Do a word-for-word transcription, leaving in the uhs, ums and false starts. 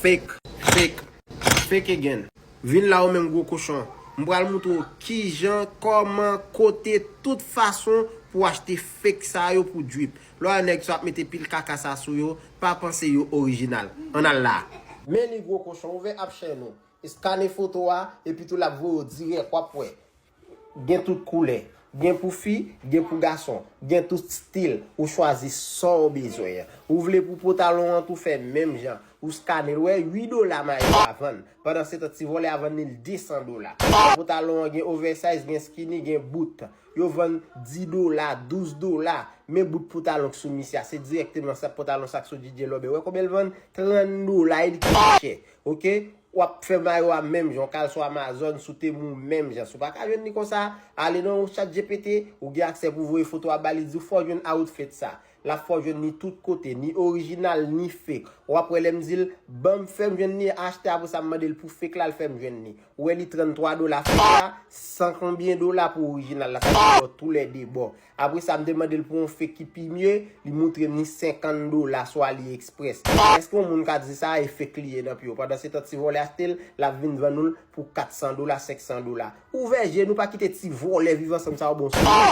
Fake, fake, fake again. Vin la ou menm gwo kochon. M pral moutre w kijan, kòman, kote, tout fason pou w achte fake sa yo pou drip. Lè w wè nèg sa ap mete pil kaka sa sou yo, pa panse yo orijinal. Ann al la. Men li gwo kochon, ouvè app Share nou. Eskane foto a, epi tou l ap voye w dirèk, w ap wè. Gen tout koulè. Gen pou fi, gen pou gason. Gen tout stil. Ou chwazi sa w bezwen an. Ou vle pou potalon an tou fè menm jan. Ou skane l, ou wè uit dola mayo a vann. Pandan se tan ti vòlè a vann li desan dola. Potalon an gen oversize, gen skinny, gen bout. Yo vann dis dola, douz dola. Men bout potalon k sou misye a, se dirèkteman sa potalon sa k sou D J Lòbè. Wè konbyen l vann? Trant dola, e li ki pi chè. Oke? W ap fè mayo a menm jan, w ka al sou Amazon, sou Temu menm jan. Si w pa ka jwenn li konsa, ale nan yon chat G P T, ou gen aksè pou voye foto a ba li, di w fò w jwenn outfit sa. L ap fè w jwenn li tout kote, ni orijinal, ni fake. W ap wè lè m di l, ban m fè m jwenn li, achte, apre sa m mande l pou fake la, l fè m jwenn li. Ou wè li tranntwa dola fake la, san konbyen dola pou orijinal la, sa vle di tou lè de bò. Apre sa, m te mande l pou yon fake ki pi mye, li moutre m li senkant dola sou AliExpress. Èske yon moun ka di sa e fake li ye nan pye w? Pandan se tan ti vòlè achte l, l ap vin vann ou l pou kat san dola, senk san dola. Ouvè je nou, pa kite ti vòlè viv ansanm sa yo bon sou nou.